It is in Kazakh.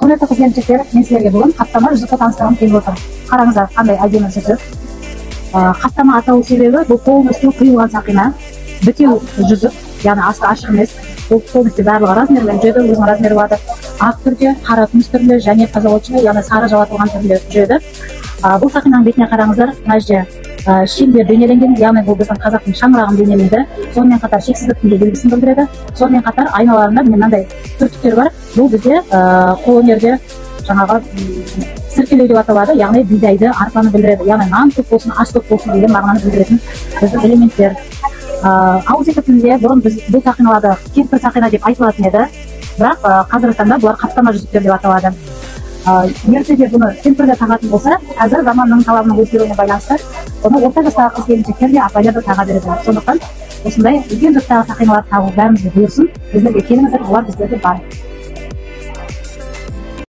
Құрметті қыз келіншектер, мен сіздерге бүгін қаптама жүзікті таныстырғым келіп отыр. Қараңыздар, қандай әдемі жүзік. Қаптама аталу себебі бұл полностью құйылған сақина, бітеу жүзік, яғни асты ашық емес. Бұл полностью барлығы размермен жүреді, өзінің размері болады. Ақ түрде, қара күміс түрінде және позолоченный, яғни сары жалатылған түрінде жүреді. Бұл сақинаның бетіне қараңыздар, мына жерде шеңбер бейнеленген, яғни бұл біздің қазақтың шаңырағын бейнелейді. Сонымен қатар шексіздіктің де белгісін білдіреді. Сонымен қатар айналарында міне мынандай түртіктер бар. Бұл бізде қолөнерде жаңағы сіркелеу деп аталады, яғни бидайды, арпаны білдіреді, яғни нан көп болсын, ас көп болсын деген мағынаны білдіретін біздің элементтер. Ауызекі тілінде бұрын біз бұл сақиналарды кемпір сақина деп айтылатын еді, бірақ қазіргі таңда бұлар қаптама жүзіктер деп аталады. Ертеде бұны кемпірлер тағатын болса, қазір заманның талабының өзгеруіне байланысты бұны орта жастағы қыз келіншектер де, апайлар да таға береді. Сондықтан осындай үлкен жастағы сақиналарды тағу бәрімізге бұйырсын. Біздерге келіңіздер, олар біздерде бар.